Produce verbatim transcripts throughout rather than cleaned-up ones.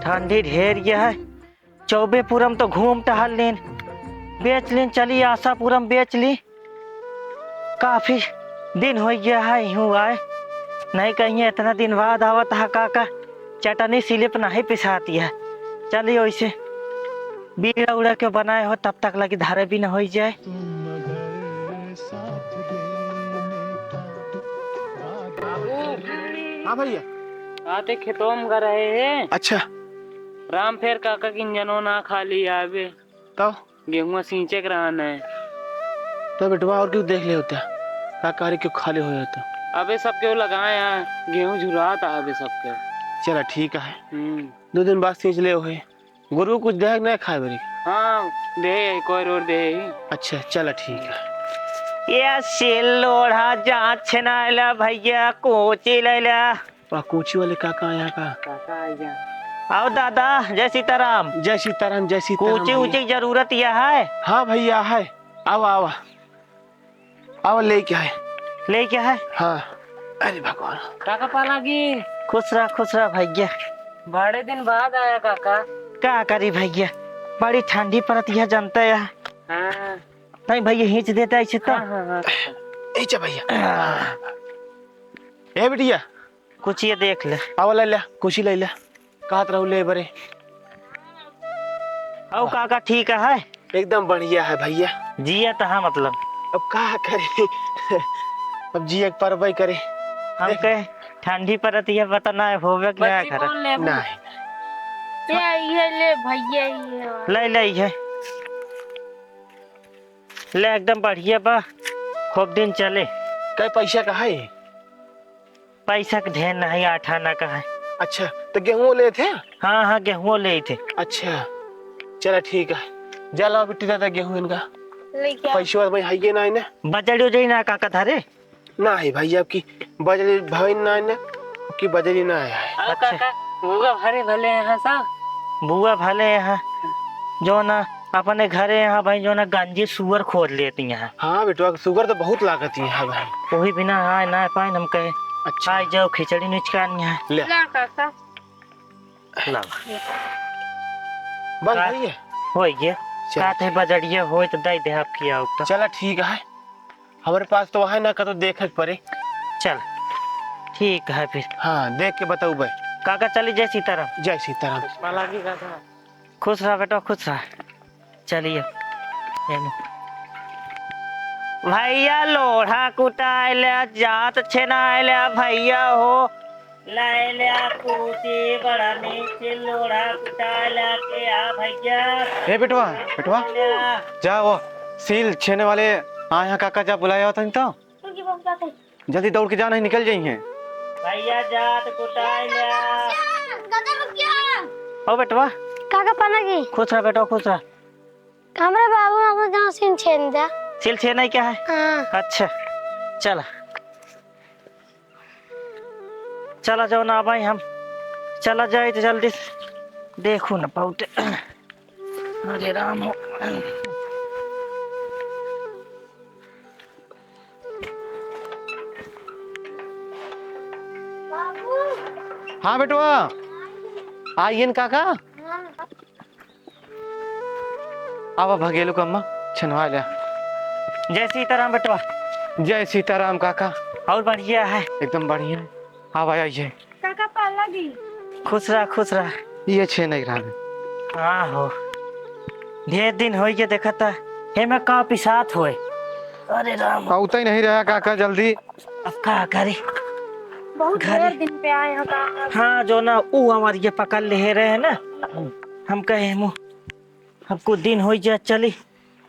ठंडी ढेर ये है। चौबेपुरम तो घूम टहल लेन, बेच लेन, चली आशापुरम बेच ली। काफी दिन होइ गया है यूं आए, नहीं कहीं इतना दिन बाद आवत है काका, चटनी सिलिप नहीं पिसाती है। चलिए वैसे बीड़ा उड़ा के बनाए हो, तब तक लगी धारे भी न होइ जाए। हाँ भैया। आते खेतों में ग रहे हैं। अच्छा। राम फेर काका किन जनो ना खाली आवे। तो? गेहुआ सींचे के रहन है। तो बेटवा और क्यों देख ले होता? का करे क्यों खाली हो जाता? अबे सब क्यों लगाए हैं, गेहूं झुरात है अबे सब के। चला ठीक है। हम्म। दो दिन बाद सींच ले होए। गुरु कुछ दे नहीं खाए बरी? हाँ, दे, कोई रोर दे ही। अच्छा, चला ठीक है। ये सिल लोढ़ा जांच छेना ले भैया, कोची ले ले। वाह, कोची वाले काका यहाँ का। काका आ गया। आओ दादा, जय सीताराम। जय सीताराम, जय सीताराम कोची भैया। ऊची की जरूरत यह है? हाँ भैया है। आवा, आवा। आवा, लेके आए। लेके आए? हाँ। अरे भगवान। काका पालागी। खुश रह, खुश रह भैया। बड़े दिन बाद आया काका। का करी भैया, बड़ी ठंडी पड़त यह जनता है। हाँ। नहीं भैया, हिंच देता ऐसे तो। हाँ, हाँ, हाँ, काका। ए, जा भैया। ए बिटिया, कुछ ये देख ले। आवा, ले ले, कुछ ही ले ले। कहत रहू ले बरे। अउ काका ठीक है? एकदम बढ़िया है भैया। जिया तहा मतलब। अब का करी? अब जिया के परबई करे। हम देख। कहे ठंडी परत ये पता ना होवे कि ना बच्ची करे। कौन लेबू? नहीं। ये, ये ले भैया, ये वाला। ले, ले, ये। ले, एकदम बढ़िया बा, खूब दिन चले। कै पैसा का है? पैसा के ढेर नहीं, आठ आना का है। अच्छा, तो गेहूं ले थे? हाँ, हाँ, गेहूं ले थे। अच्छा, चला ठीक है, जा लाओ बिट्टी दादा गेहूं इनका। लेके आ। पैसा भाई है ये ना इन्हें। बजड़ी उजड़ी ना काका धरे? नाही भाई, अबकी बजरी भइन नाही ने, अबकी बजरी ना आया है। अरे अच्छा। काका, बुआ भले भले हैं सब। बुआ भले हैं, जो ना अपने घरे यहाँ भाई, जो ना गंजी सुअर खोद लेती हैं। हाँ बेटवा, सुअर तो बहुत लागत ही है भाई। वही बिना आए ना पाए, हम कहे, अच्छा। आए जाओ, खिचड़ी निचकानी है। ले। ला काका। ला। बस का-, भैया। हो गया। चल। का थे बजरिया होए तो दे दे आपकी आओ तो। चला ठीक है। हमरे पास तो है ना, कतो देखे के पड़े। चल, ठीक है फिर। हाँ, देख के बताऊ भाई। काका चली, जय सीताराम। जय सीताराम। खुश रह बेटा, खुश रह। चलिए। भैया लोढ़ा कुटाए ले, जात छेनाए ले, भैया हो। लाए ले कूची बड़ा नीचे लोढ़ा कुटाए ले के आ भैया। ए बेटवा, बेटवा, ले आ। जा वो सील छेने वाले आए हैं काका, जा बुलाया होता नहीं तो। उनकी बहू जाते हैं। जल्दी दौड़ के जा, नहीं निकल जाई हैं। भैया जात कुटाए ले आ। गदर रुक गया। ओ बेटवा। काका पाना की? खुश रह बेटवा, खुश रह। हमरे बाबू हमरे गाँव से छेन जा। सील छेन है क्या है? हाँ। अच्छा, चला। चला जाओ ना भाई, हम चला जाए तो जल्दी से। देखो ना पाउते। अरे राम हो। हाँ बेटवा, आइए न काका। आवा भगेलू कम्मा, छनवा ले। जय सीताराम बेटवा। जय सीताराम काका। और बढ़िया है? एकदम बढ़िया है। आवा आइए। काका पाला गी। खुश रह, खुश रह। ये छे नहीं रहा। हाँ हो। ढेर दिन होई के देखा था। हे मैं का पिसात होए। अरे राम। आउता ही नहीं रहा काका जल्दी। अब का करी? बहुत घरे। ढेर दिन पे आए हो काका। हाँ, जो ना, ऊ हमार ये पकड़ ले रहे हैं ना, हम कहे, "मु-, अब कुछ दिन हो जा, चली,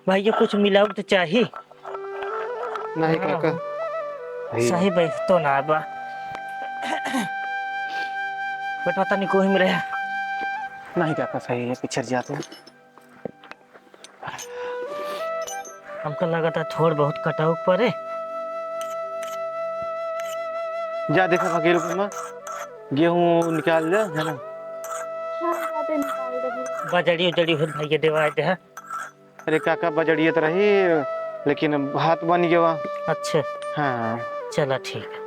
भैया, कुछ मिलाऊ तो चाही।" नहीं हाँ। काका, सही। सही बैठ तो ना बा। बेटवा, तनी कोही में रहे। नहीं काका, सही है, पिछड़ जाते हैं। हमका लगता थोड़ बहुत कटाऊ परे। जा देखा भगेलू के माँ, गेहूं निकाल ले, है ना? हाँ, जाते निकाल देबो। बजड़ी उजड़ी होत भैया देवाए दे है। अरे काका, बजड़िए तो रही, लेकिन भात बन गया। अच्छा। हाँ। चला ठीक है।